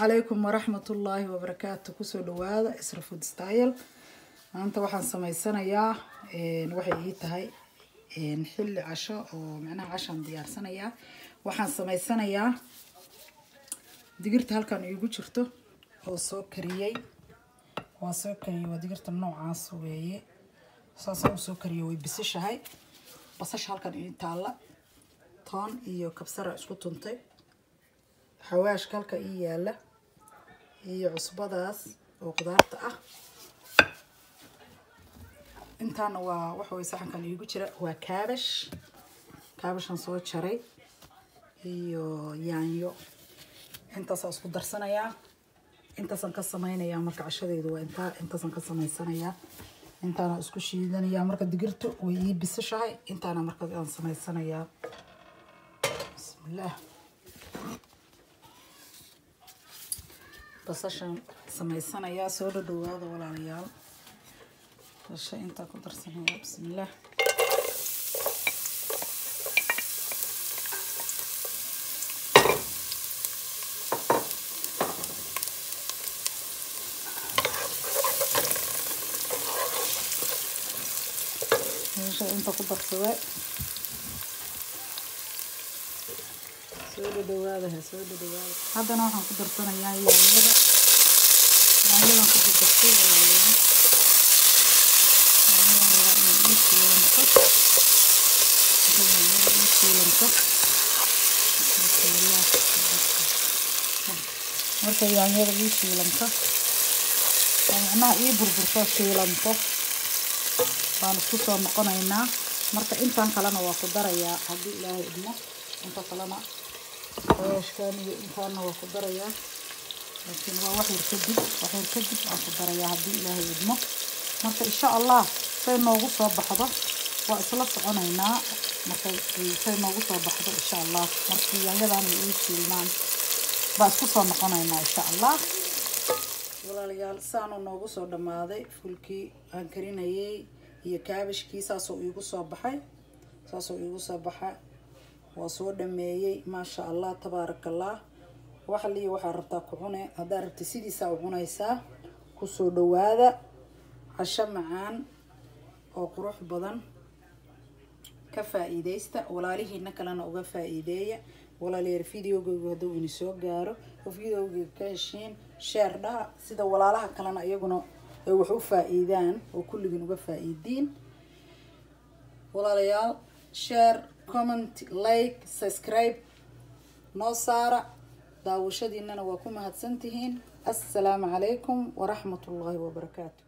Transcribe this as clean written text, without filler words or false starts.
Calaykum waraxmatullaahi wabarakaatu. Kusoo dhawaada Isra Food Style. Maanta waxaan sameysanayaa, waxay ii tahay xilli casho oo macnaha cashaan diyaarsanayaa. Waxaan sameysanayaa digirta halkan iigu jirto oo soo kariyey. Waa soo kariyey, waa digirta noocaas weeye, saasaan usoo kariyey, way bisishahay. Basasha halkan ii taalla, toon iyo kabsara isku tuntay, xawaashka halka ii yaala iyo cusbadaas oo qudaarta ah. Intaana waa waxa way saxankan iigu jira waa kaabash, kaabashan soo jaray iyo yaanyo. Intaasaan isku darsanayaa, intaasaan ka sameynayaa. Marka cashadeydu waa intaa, intaasaan ka sameysanayaa, intaana isku shiidanayaa. Marka digirtu way ii bisishahay, intaana marka aan sameysanayaa. Bismillaah. Basashaan sameysanayaa. Soo dhadhawaada walaalayaal. Basasha intaa ku darsanaya. Bismillaah. Basasha inta ku darsaday. Soo dhadhawaada, ha soo dhadhawaada. Haddana waxaan ku darsanayaa yaanyada, yaanyadan ku dardartay walaalayaal. Yaanyadan rabaa inay ii shiilanto. Markay yaanyada ii shiilanto, bismillaah, markay yaanyada ii shiilanto oo macnaha ii burburto, shiilanto, baan isku soo noqonaynaa. Marka intaan kalena waa ku darayaa haddii Ilaahay idmo. Inta kalena xawaashkan iyo intaana waa ku darayaa, laakiin waa wax yar kadib, wax yar kadib aan ku darayaa haddii Ilaahay idmo. Marka insha Allah say noogu soo baxdo waa isla soconaynaa. Markay say noogu soo baxdo insha Allah, markii yaanyadan ay ii shiilmaan baa isku soo noqonaynaa insha Allah. Walaalayaal, saanuu noogu soo dhammaaday fulkii aan karinayay iyo kaabashkii. Saasoo iigu soo baxay, saasoo iigu soo baxay, waa soo dhameeyey. Maasha Allah, tabaaraka Allah. Waxa liya waxaa rabtaa ku cune, haddaa rabta sidiisaa u cunaysaa. Kusoo dhawaada casho macaan oo qurux badan. Ka faa'iideysta, walaalihiina kalena uga faa'iideeya. Walaalayaal, videogaygu hadduu ini soo gaaro oo videogayga ka heshiin, share dhaha sida walaalaha kalena iyaguna ay wax u faa'iidaan oo kulligiin uga faa'iidiin. Walaalayaal, share, comment, like, subscribe noo saara. Daawashadiinana waa ku mahadsantihiin. Assalaamu calaykum waraxmatullaahi wabarakaatu.